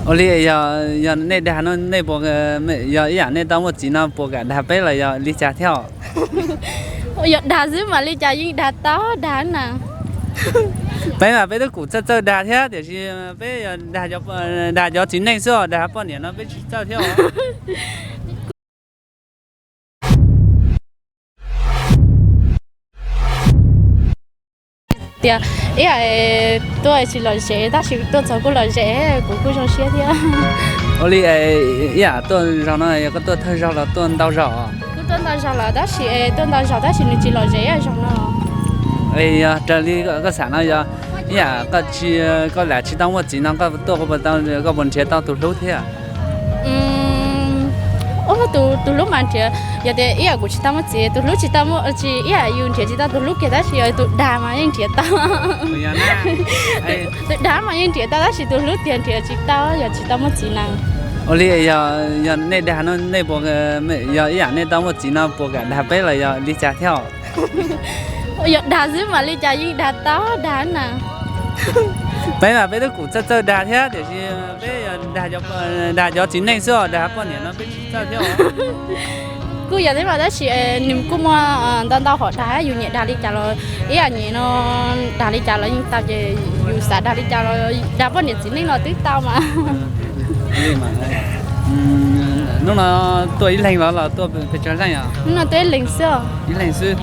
Ua li yog, yog nej dag no nej puas, yog ib yam nej tau muaj txiv no puas kam dag peb los yog li cas thiab? Yog dag xwb mas li cas yeej dag tau dag na. Peb mas peb twb kum txawj txawj dag thiab tiam sis peb dag, dag cov txiv neej xwb os, dag poj niam no peb tsis txawj thiab os. Tias ib yam tuaj tsis lom zem tab sis tuaj txog kuj lom zem, kuv kuj zoo siab thiab. Ua li ib yam tuaj zaum no yog koj tuaj thawj zaug los tuaj ntau zaug? Kuv tuaj ntau zaug lawm tab sis, tuaj ntau zaug tab sis nws tsis lom zem ib yam zaum no. Yog raws li koj xav no yog ib yam koj lam tsis tau muaj txiv no koj tuaj koj puas nrhiav tau tus hlub thiab? Tus, tus hlub mas nrhiav, yog tias ib yam kuv tsis tau muaj txiv tus hlub tsis tau, tsis ib yam yus nrhiav tsis tau tus hlub kiag tab sis yog tus dag mas yeej nrhiav tau. Tus dag mas yeej nrhiav tau tab sis tus hlub tiag nrhiav tsis tau yog tsis tau muaj txiv na. Ua li yog, yog nej dag no nej puas, yog ib yam nej tau muaj txiv no puas kam dag peb los yog li cas thiab? Yog dag xwb mas li cas yeej dag tau dag na. Peb mas peb twb kum txawj txawj dag thiab tiam sis peb dag, dag cov txiv neej xwb os, dag poj niam no peb tsis txawj thiab os. Kuj yog thiab mas tab sis nws kuj muaj ntau ntau hom dag, yus nyiam dag li cas los ib yam nyiam no, dag li cas los yeej tau ces yus xav dag li cas los dag poj niam txiv neej los twb tau mas. Hnub no tuaj ib leeg los los tuaj pes tsawg leej os? Hnub no tuaj ib leeg xwb os. Ib leeg xwb.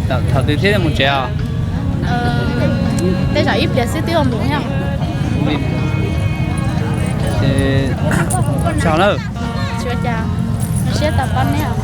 Thaum twg thiaj mus tsev os? Tej zaum ib pliag xwb twb ua mus thiab. Tsaug na. Tsis ua cas, zoo siab tau pab neb os.